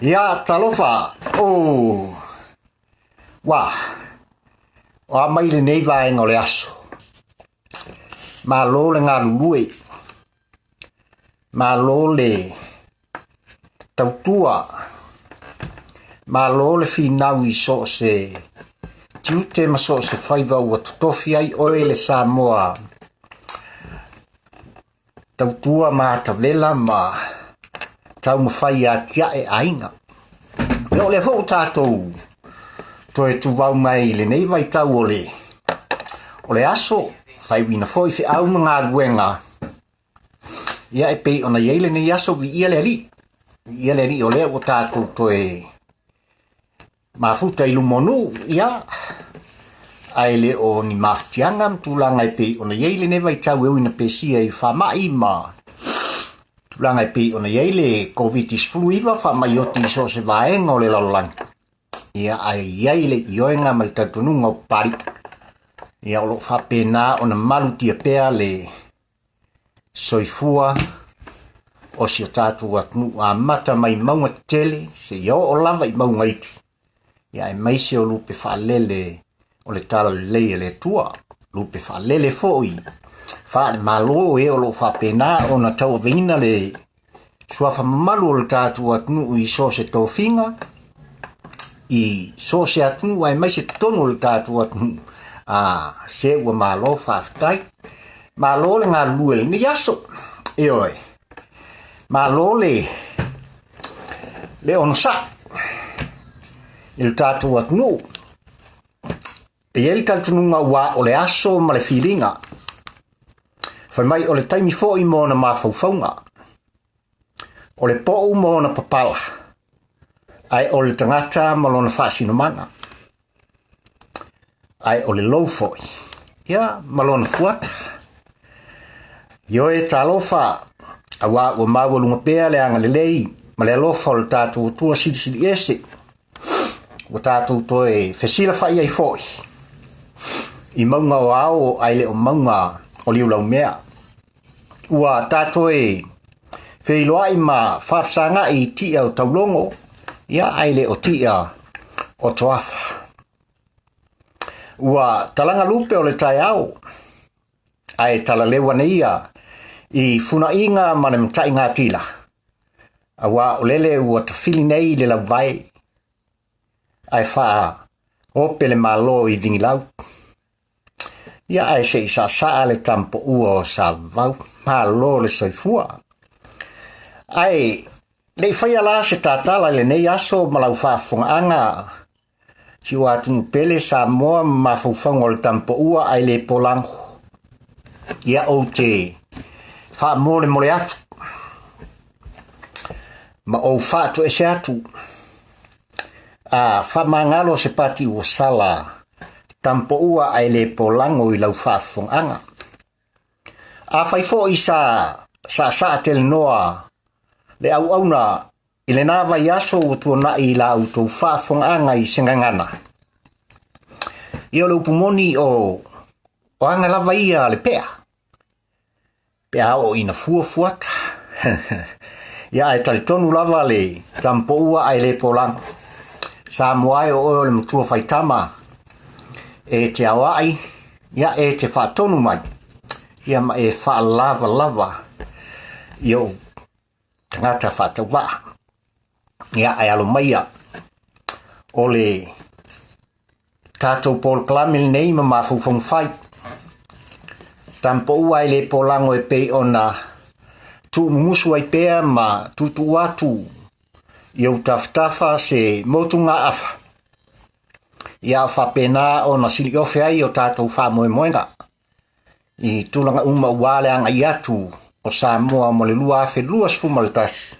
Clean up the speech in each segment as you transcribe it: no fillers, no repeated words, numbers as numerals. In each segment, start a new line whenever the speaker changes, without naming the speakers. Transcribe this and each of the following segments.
Ia, talofa, o, ua, o a mai lenei vaega o le aso. Malo le galulue, malo le tautua, malo le finau i so o se tiute ma so o se faiva ua totofi ai oe le Samoa tautua ma atavela ma taumafai e atiae aiga. Ia o lea foi ua tatou toe tuvau mai i lenei vaitau o le, o le aso, faiuina foi feau ma galuega, ia e pei ona i ai lenei aso, viia le Alii. Viia le Alii o lea ua tatou toe Mafuta i luma o nuu, ia, ae le o ni mafatiaga ma tulaga e pei ona i ai lenei vaitau e ui ina pesia i faamai ma tulaga e pei ona i ai le Koviti-19, faamai oti i so o se vaega o le lalolagi. Ia, ae i ai le ioega ma le talitonuga o Papalii, ia, o lo o faapena ona malutia pea le soifua o si o tatou atunuu amata mai mauga tetele seia oo lava i mauga iti, ia aemaise o lupe faalele o le talalelei a le Atua, lupe faalele foi faale-Malo e o lo o faapena ona tauaveina le suafa mamalu o le tatou atunuu i so o se tofiga, i so o se atunuu aemaise totonu o le tatou atunuu, a se ua malo faafetai. Malo le galulue i lenei aso. Ioe. Malo le le onosai i le tatou atunuu. E i ai le talitonuga ua o le aso ma le filiga. Fai mai o le taimi foi mo ona mafaufauga. O le pou ma ona papala, ae o le tagata ma lona faasinomaga. Ae o le lou foi, ia, ma lona fuata. Ioe talofa, auā ua maualuga pea le agalelei ma le alofa o le tatou Atua Silisili Ese, ua tatou toe fesilafai ai foi i mauga o ao ae le o mauga o liulaumea. Ua tatou e feiloai ma faafesagai i tia o taulogo, ia ae le o tia o toafa. Ua talaga lupe o le taeao, ae talaleu ane ia i funaiga ma le mataigatila, auā o lele ua tafili nei le lauvae, ae faaope le Malo i Vigilau. Ia ae se i saasaa le tamapoua o Savau, malo le soifua. Ae le i faia la se tatala i lenei aso ma lau faafofogaaga, si o atunuu pele Samoa ma mafaufauga o le tamapoua ae le polago, ia ou te faamolemole atu ma ou faatoese atu a faamagalo se pati ua sala tampoua ae le polago i lau faafofogaaga. Afai foi sa saasaa telenoa le auauna i lena vaiaso ua tuanai i la outou faafofogaaga i se gagana, ia o le upu moni o o aga lava ia a le pea, pe a oo ina fua fuata. Ia ae talitonu lava le tampoua ae le polago. Samoa e o oe o le matua faitama e te aoai, ia e te faatonu mai, ia ma e faalavalava i ou tagata faatauvaa. Ia ae alo maia o le tatou polokalame lenei ma mafaufauga fai. Tampoua ai le polago e pei ona tuumumusu ai pea ma tuutuu atu i ou tafatafa se motugaafa. Ia faapena ona siliofe ai o tatou faamoemoega i tulaga uma ua le agai atu o Samoa mo le 2021.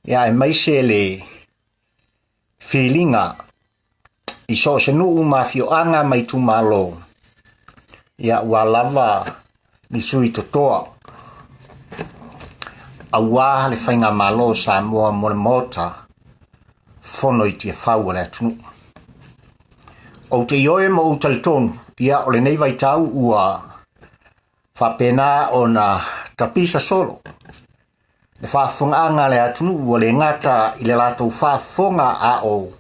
Ia aemaise le filiga i so o se nuu ma afioaga ma itumalo, ia ua lava ni sui totoa auā le faigamalo o Samoa mo le Maota Fono i Tiafau o le atunuu. Ou te ioe ma ou talitonu, ia o lenei vaitau ua faapena ona tapisa solo. Le faafofogaaga a le atunuu ua le gata i le latou faafofoga a o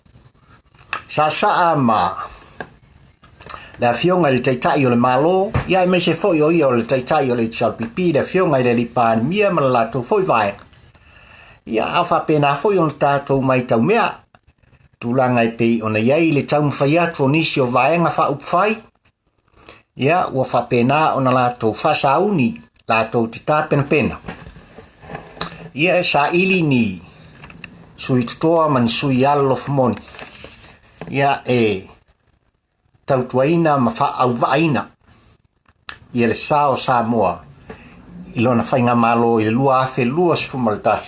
saasaa ma le afioga i le Taitai o le Malo, ia aemaise foi o ia o le Taitai o le HRPP, le afioga i le Alii Palemia ma le latou foi vaega. Ia a faapena foi ona tatou matau mea, tulaga e pei ona i ai le taumafai atu o nisi o vaega faaupufai, ia ua faapena ona latou faasauni latou te tapenapena ia e saili ni sui totoa ma ni sui alolofa moni ia e tautuaina ma faaauvaaina ia le sa o Samoa i lona faigamalo i le 2021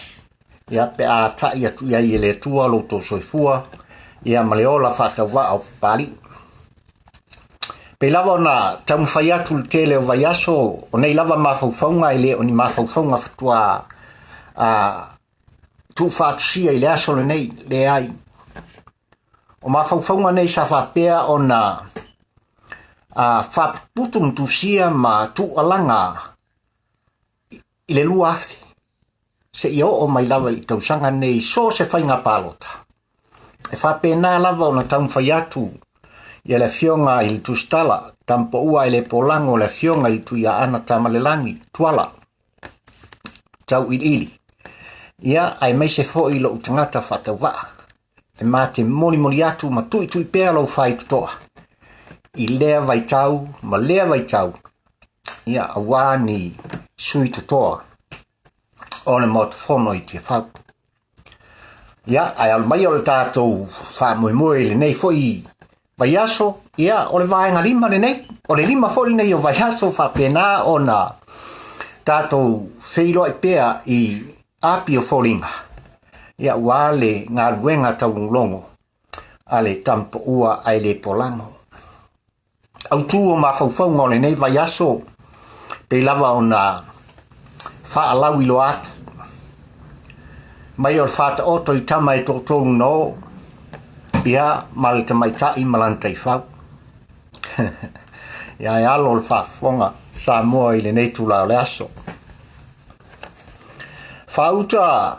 ia pe a ta'i atu i ai e le Atua lo outou soifua ia ma le ola faatauvaa o Papalii. Pei lava ona taumafai atu le tele o vaiaso, o nei lava mafaufauga e le o ni mafaufauga faatoa tuufaatusia i le aso lenei, leai. O mafaufauga nei sa faapea ona faaputuputu ma tusia ma tuualaga i le 2000 seia oo mai lava i tausaga nei so o se faiga palota. E faapena lava ona taumafai atu ia le afioga i le Tusitala, Tamapaua e le Polago, le afioga i le Tuiaana Tamalelagi, Tuala, Tauiliili. Ia, aemaise foi lou tagata faatauvaa. E ma te molimoli atu ma tuitui pea lou faitotoa i lea vaitau ma lea vaitau, ia, auā ni sui totoa o le Maota Fono i Tiafau. Ia, ae alu mai o le tatou faamoemoe i lenei foi vaiaso, ia, o le vaega 5 lenei, o le 5 foi lenei o vaiaso faapena ona tatou feiloai pea i api o foliga, ia, ua le galuega taulogologo a le Tamapaua ae le Polago. Autu o mafaufauga o lenei vaiaso, pei lava ona faalauiloa atu mai o le faataoto i tama e toatolu na o, ia, ma le tamaitai ma lana taifau. Ia e alo le faafofoga Samoa i lenei tula o le aso. Faauta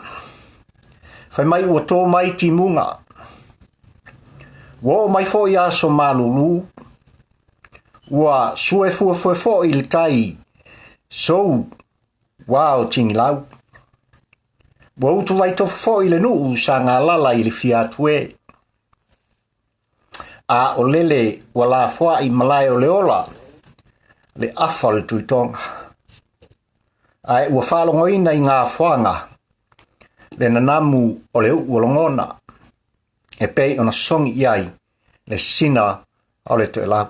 fai mai ua tō mai timuga. Ua oo mai foi aso malulu, ua suefuefue foi le tai sou wā o Tigilau. Ua utuvai tofu foi le nuu sa galala i le fia atu e. A o lele ua lafoai malae o le ola, le afa o le tuitoga. Ae ua faalogoina i ngā foaga le nanamu o le uu o logona, e pei ona sogi i ai le sina o le toelau.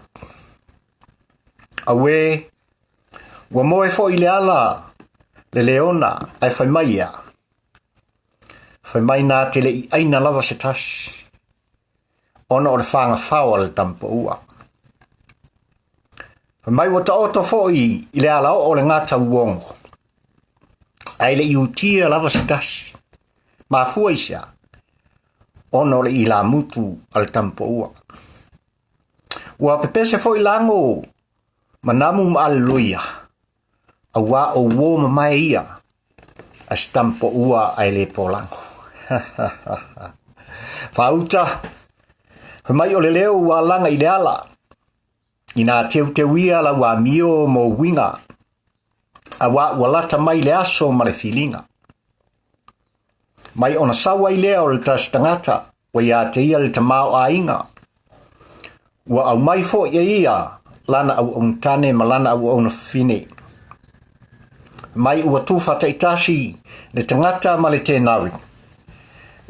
Auē, ua moe foi le ala le leona ae fai mai ia. Fai mai nā te le i aina lava se tasi, ona o le fagafao a le tamapaua. Fai mai ua taoto foi i le ala oo o le gata uogo, ae le i utia lava se tasi. Mafua i sea, ona o le ilamutu a le tamapaua. Ua pepese foi lago ma namu ma aleluia, auā o uō mamae ia a se tamapaua ae le polago. Faauta, fai mai o le leo ua alaga i le ala, inā teuteuia lau amio mo uiga, auā ua lata mai le aso ma le filiga. Mai ona sau ai lea o le tasi tagata ua iā te ia le tamaoaiga. Ua aumai foi e ia lana auauna tane ma lana auauna fafine. Mai ua tufa taitasi le tagata ma le tenari.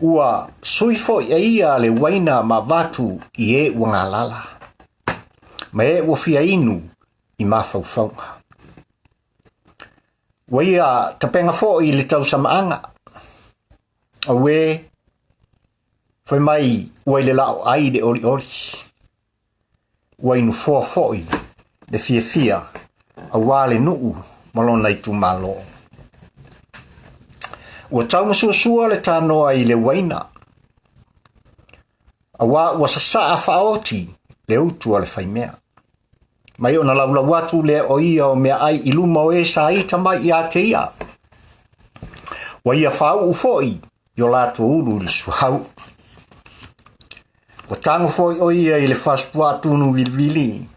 Ua sui foi e ia le uaina ma avatu i e ua galala, ma e ua fia inu i mafaufauga. Ua ia tapena foi le tausamaaga. Auē, fai mai ua i le lao ai le olioli. Ua inufoa foi le fiafia auā le nuu ma lona itumalo. Ua taumasuasua le tanoa i le uaina, auā ua sasaa faaoti le utu a le faimea. Mai ona laulau atu lea o ia o meaai i luma o e sa ita mai iā te ia. Ua ia faauu foi i o latou ulu i le suauu. Ua tago foi o ia i le fasipuaa tunu vilivili,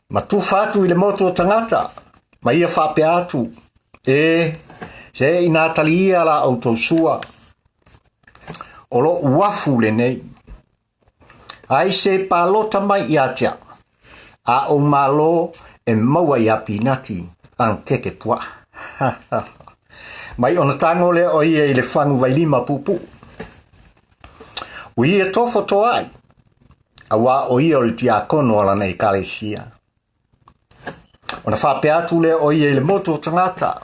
ma tufa atu i le motu o tagata, ma ia faapea atu, E, se ina tali ia la outou sua, o lou uafu lenei. Ai se palota mai ia te au, a ou malo e maua ia Pinati anukeke puaa. Mai ona tago lea o ia i le fagu vailima puupuu. Ua ia tofo toai, auā o ia o le tiakono a lana ekalesia. Ona faapea atu lea o ia i le motu o tagata,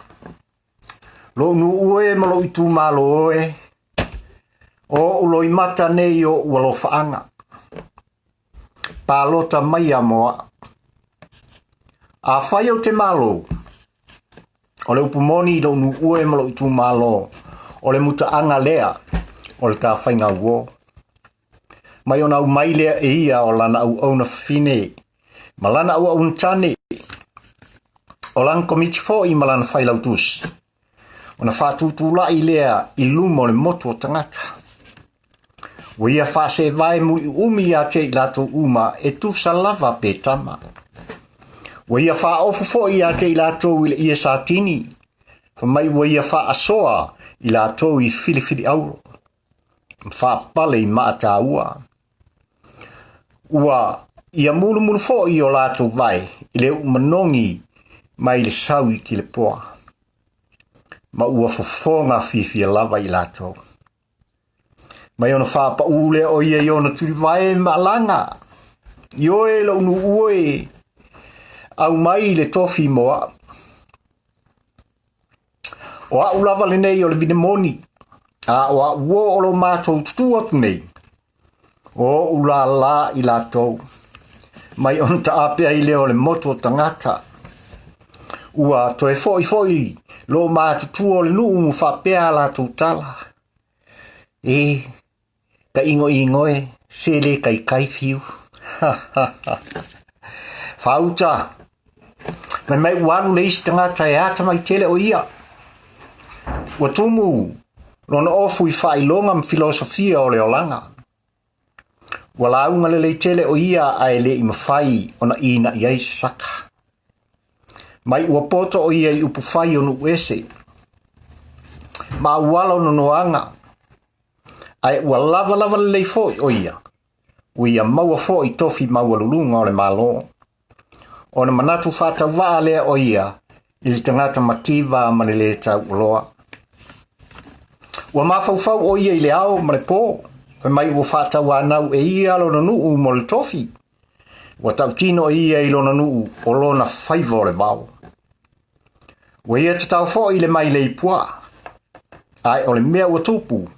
Lou nuu e ma lou itumalo e, o ou loimata nei o ou alofaaga, palota mai ia mo au. Afai ou te malo, o le upu moni i lou nuu e ma lou itumalo, o le mutaaga lea o le ta faiga uo. Mai ona aumai lea e ia o lana auauna fafine ma lana auauna tane, o lana komiti foi ma lana failautusi, ona faatutula'i lea i luma o le motu o tagata. Ua ia faasevae muliuumi ia te i latou uma e tusa lava pe tama. Ua ia faaofu foi ia te i latou i le ie satini, fai mai ua ia faasoa i latou i filifili auro, ma faapale i maa taua. Ua ia mulumulu foi o latou vae i le uu manogi mai le sau i Kilepoa, ma ua fofoga fiafia lava i latou. Mai ona faapaū lea o ia i ona tulivae ma alaga, Ioe lou nuu e, aumai le tofi mo au. O au lava lenei o le vine moni, a o au uo o lo matou tutū atu nei, o ou lālā i latou, mai ona taape ai lea o le motu o tagata. Ua toe foi foi lo matutua o le nuu ma faapea a latou tala, E, ka ingoingo e, se le kaikai fiu. Faauta, mai mai ua alu le isi tagata e atamai tele o ia. Ua tumu lona ofu i faailoga ma filosofia o le olaga. Ua lauga lelei tele o ia ae le i mafai ona ina'i ai se saka. Mai ua poto o ia i upufai o nuu ese, ma auala o nonoaga, ae ua lavalava lelei foi o ia, ua ia maua foi tofi maualuluga o le Malo. Ona manatu faatauvaa lea o ia i le tagata mativa ma le lē tauoloa. Ua mafaufau o ia i le ao ma le pō, fai mai ua faatauanau e ia lona nuu mo le tofi. Ua tautino e ia i lona nuu o lona faiva o le vao. Ua ia tatao foi le mailei puaa, ae o le mea ua tupu,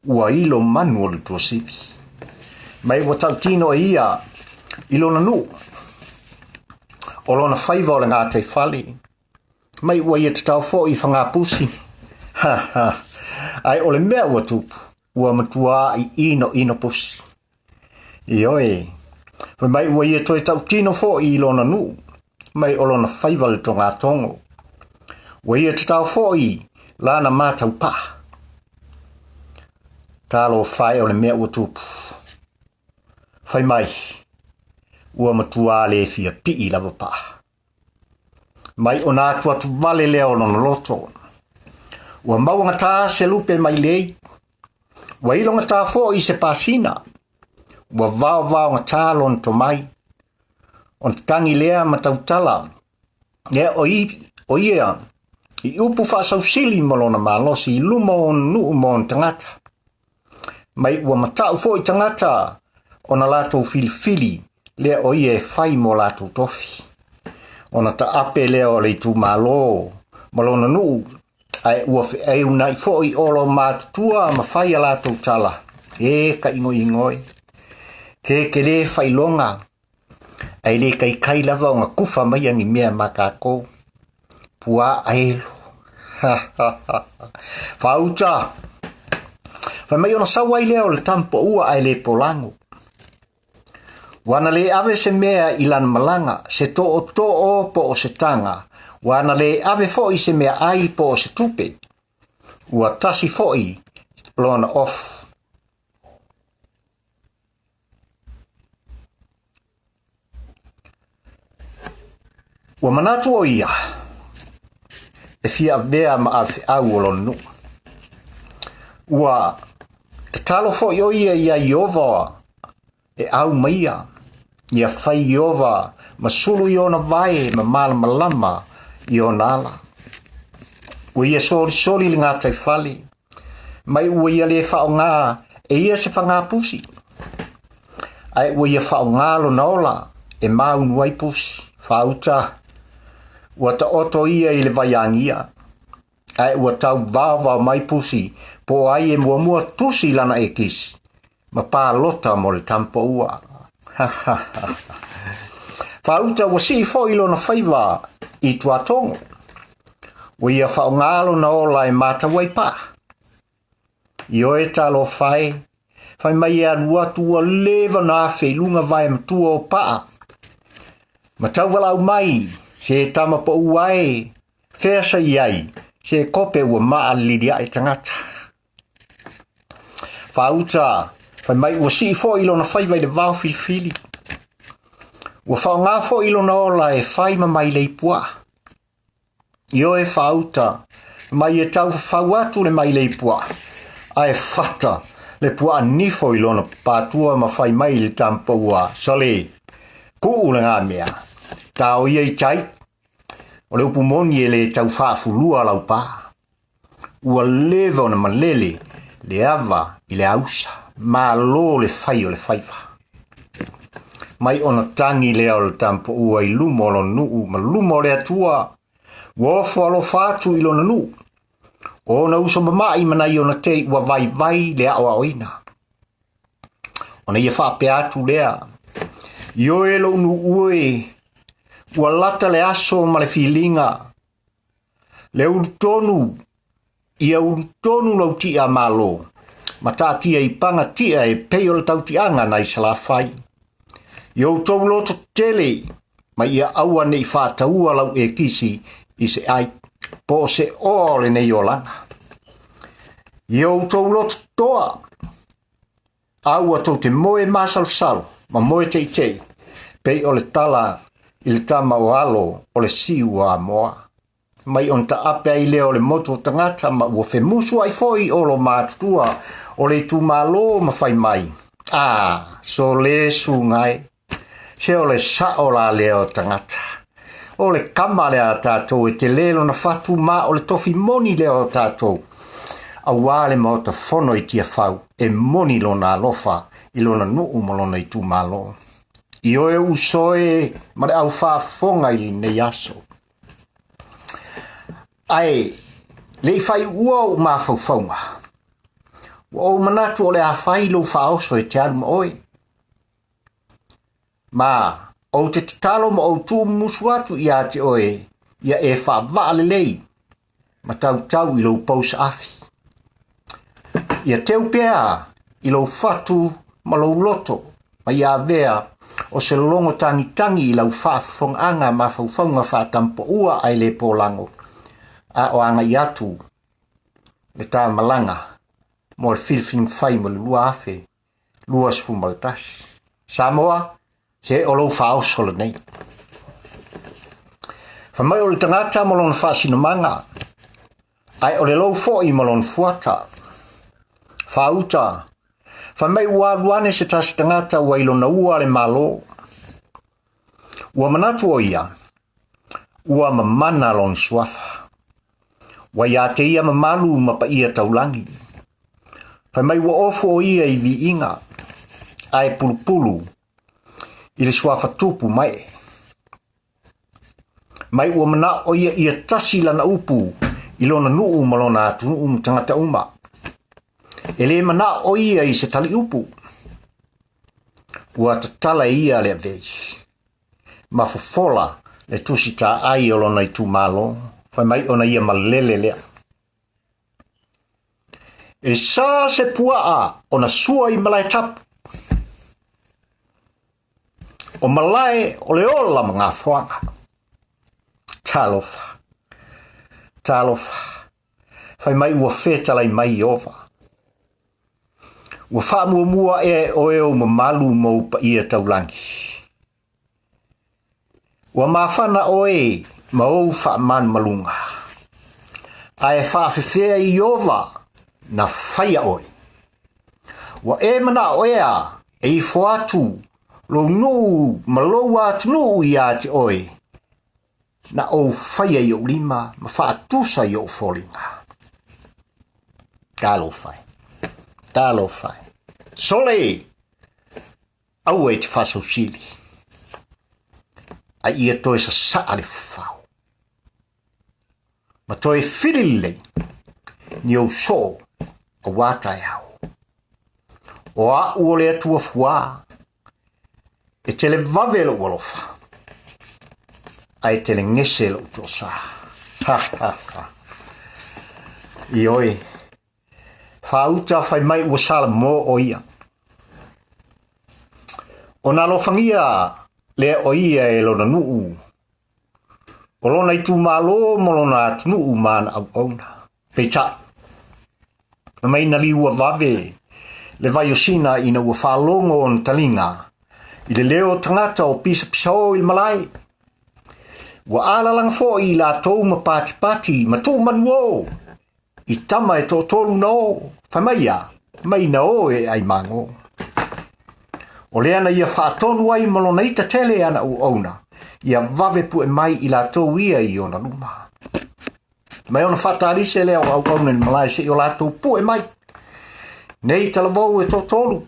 ua ilo manu o le tuasivi. Mai ua tautino e ia i lona nuu, o lona faiva o le gataifale, mai ua ia tatao foi i Fagapusi. Ha, ha. Ae o le mea ua tupu, ua matuā i inoino pusi. Ioe, fai mai ua ia toe tautino foi i lona nuu, mai o lona faiva le togatogo. Ua ia tatao foi lana mataupaa. Talofa e o le mea ua tupu. Fai mai, ua matuā le fia pii lava paa. Mai ona atu atu vale lea o lona loto. Ua mauagatā se lupe mailei. Ua ilogatā foi se pasina. Ua vaovaogatā lona tomai. Ona tatagi lea ma tautala lea o, i, o ia i upu faasausili ma lona malosi i luma o ona nuu ma ona tagata. Mai ua matau foi tagata ona latou filifili lea o ia e fai mo latou tofi. Ona taape lea o le itumalo ma lona nuu, ae ua feauna'i foi o lo matutua ma fai a latou tala, E ka ingoingoe, ke ke lē failoga, ae le kaikai lava ona kufa maia ni mea ma kākou. Puaa elo. Faauta. Fai mai ona sau ai lea o le tama paua ae le polago. Ua na lē ave se mea i lana malaga, se tootoo po o se taga, ua na lē ave foi se meaai po o se tupe. Ua tasi foi lona ofu. Ua manatu o ia e fia avea ma avefeau o lona nuu. Ua tatalo foi o ia ia Iova e au maia, ia fai Iova ma sulu i ona vae ma malamalama i ona ala. Ua ia solisoli le gataifale, mai ua ia le faaaoga e ia se fagapusi, ae ua ia faaaoga lona ola e maunu ai pusi. Faauta, ua taoto ia i le vaiagia, ae ua tau vaovao mai pusi po o ai e muamua tusi lana ekisi ma palota mo le tamapaua. Faauta ua sii foi lona faiva i tuatogo. Ua ia faaaoga lona ola e matau ai paa. Ioe talofa e, fai mai e alu atu ua leva ona afe i luga vae matua o paa. Ma tauvalaau mai, se tama paua e, fea sa i ai, se kope ua maalili ae tagata. Faauta, fai mai ua sii foi lona faiva i le vao filifili. Ua faaaoga foi lona ola e fai ma mailei puaa. Ioe faauta, mai e tau fafau atu le mailei puaa, ae fata le puaa nifo i lona patua ma fai mai i le tamapaua, sole, kuu lena mea, tao ia i tai, o le upu moni e le tau faafulua lau pā. Ua leva ona malele le ava i le ausa, malo le fai o le faiva. Mai ona tagi lea o le tamapaua i luma o lona nuu ma luma o le Atua, ua ofo alofa atu i lona nuu. O ona uso mamai ma nai ona tei ua vaivai le aoaoina. Ona ia faapea atu lea, Ioe lou nuu e, ua lata le aso ma le filiga, le ulutonu, ia ulutonu lau ti'a malo, ma taatia i paga ti'a e pei o le tautiaga nai Salafai. I outou loto tele, ma ia aua ne i faataua lau ekisi i se ai, po o se oa o lenei olaga. I outou loto toa, a ua tou te moe masalosalo ma moe teitei, pei o le tala i le tama o alo o le siu o Amoa. Mai ona taape ai lea o le motu o tagata ma ua femusu ai foi olo matutua o le itumalo ma fai mai, A, sole suga e, se o le sao la lea o tagata. O le kama lea a tatou e tele lona fatu ma o le tofi moni lea o tatou. Auā le Maota Fono i Tiafau e moni lona alofa i lona nuu ma lona itumalo. Ioe uso e ma le au faafofoga i lenei aso. Ae le i faaiuua ou mafaufauga, ua ou manatu o le a fai lou faaoso e te alu ma oe. Ma ou te tatalo ma ou tuumusu atu ia te oe ia e faavaa lelei ma tautau i lou pousaafi. Ia teu pea i lou fatu ma lou loto, ma ia avea o se logo tagitagi i lau faafofogaaga mafaufauga faatampaua ae le polago, a o agai atu le tamalaga mo le filifiliga fai mo le 2021. Samoa, se o lou faaoso lenei. Fai mai o le tagata ma lona faasinomaga, ae o le lou foi ma lona fuata. Faauta, fai mai ua alu ane se tasi tagata ua i lona ua le Malo. Ua manatu o ia, ua mamana lona suafa. Ua ia te ia mamalu ma paia taulagi. Fai mai ua ofu o ia i viiga, ae pulupulu i le suafa tupu mae. Mai ua manao ia ia tasi lana upu i lona nuu ma lona atunuu ma tagata uma. E le manao ia i se tali upu. Ua tatala e ia le avei. Ma fofola le tusi taai o lona itumalo. Fai mai ona ia malele lea. E sa se puaa ona sua i Malaetapu. O malae o le ola ma gafoaga. Talofa. Talofa. Fai mai ua fetalai mai Ieova. Ua faamuamua ea e oe ou mamalu ma ou paia taulagi. Ua mafana oe ma ou faamalumaluga, ae faafefea Ieova na faia oe. Ua e manaʻo ea e ifo atu lou nuu ma lou atunuu iā te oe, na ou faia i ou lima ma faatusa i ou foliga. Talofa e, talofa e. Sole! Aua e te faasausili, a ia toe sasaa le fafau, ma toe fili lelei ni ou soo auā taeao. O aʻu o le Atua fuā, e televave loʻu alofa, a e telegese loʻu toasā. Ha, ha, ha. Ioe, Faauta fai mai ua Salamo ʻo ia. Ona alofagia lea ʻo ia e lona nuʻu, o lona itumalo ma lona atunuu ma ana auauna. Peitai, na mai na liua vave le vai o Sina ina ua faalogo ona taliga i le leo o tagata o pisapisao i le malae. Ua alalaga foi i latou ma patipati ma tuumanuō I tama e toatolu na o, fai mai ia, mai na o e ai mago. O lea na ia faatonu ai ma lona ita tele ana auauna, ia vave pue mai i latou ia i ona luma. Mai ona faatalise lea o auauna i le malae seia o latou pue mai. Nei talavou e toatolu,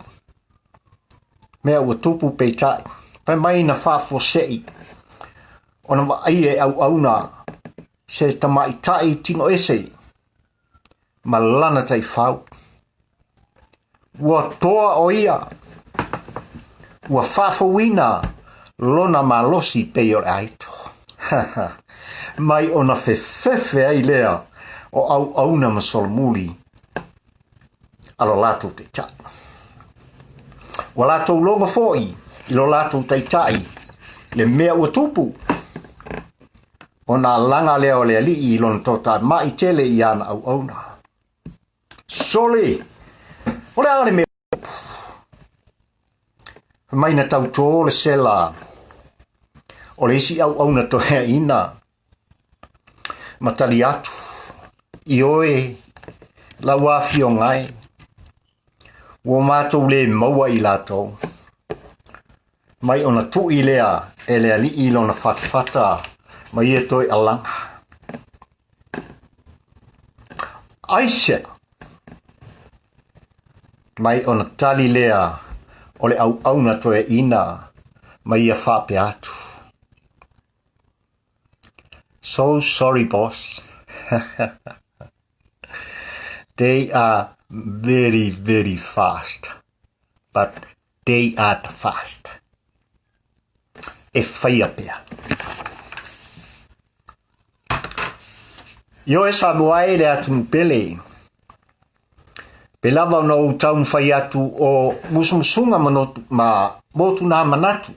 mea ua tupu peitai, fai mai na faafuasei, ona vaaia e auauna se tamaitai tino ese ma lana taifau. Ua toa ʻo ia, ua faafouina lona malosi pei o le aito. Mai ona fefefe ai lea o auauna ma solomuli a lo latou taitai. Ua latou logo foi i lo latou taitai le mea ua tupu. Ona alaga lea o le alii i lona toatamai tele i ana auauna. Sole! O le a le mea Fai mai na tautō le sela o le isi auauna toeaina ma tali atu, Ioe, lau afioga e, ua matou le maua i latou. Mai ona tui lea e le alii lona fatafata ma ia toe alaga. Aisea? Mai ona tali lea o le auauna toeaina ma ia faapea atu. So sorry boss. They are very very fast but They are the fast. E whaia pea. Ioe Samoa e le atunu pele. Pe lava ona ou taumafai atu o musumusuga ma, notu, ma motu nā manatu.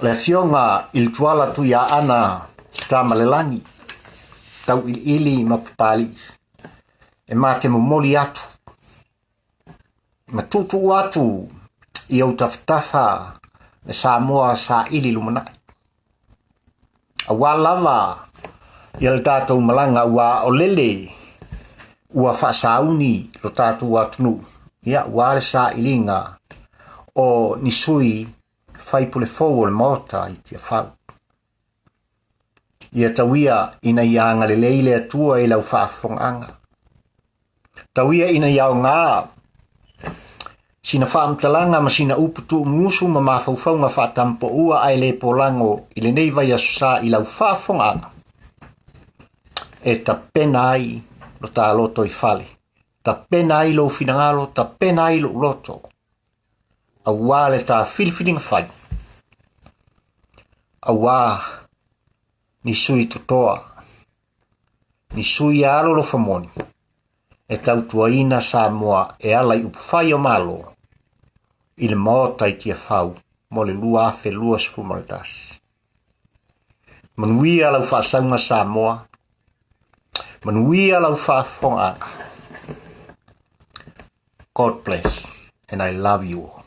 O le afioga i le Tuala Tuiaana Tamalelagi, tauiliili ma Papali'i, e mā te momoli atu Ma tuutuu atu i ou tafatafa le Samoa saili lumanai. Aua lava ia le tatou malaga ua aolele ua faasauni lo tatou atunuu, ia ua le sailiga o ni sui faipule fou o le Maota i Tiafau. Ia tauia ina ia agalelei le Atua i lau faafofogaaga. Tauia ina ia aoga sina faamatalaga ma sina upu tuumusu ma mafaufauga faatampoua ae le polago i lenei vaiaso sa i lau faafofogaaga e tapena ai lo ta loto i fale, tapena ai lou finagalo, tapena ai lou loto auā le ta filifiliga fai, auā ni sui totoa, ni sui alolofa moni e tautuaina Samoa e ala i upufai o Malo i le Maota i Tiafau mo le 2021. Manuia lau faasauga Samoa. Manuia lau faafofogaaga. God bless and I love you all.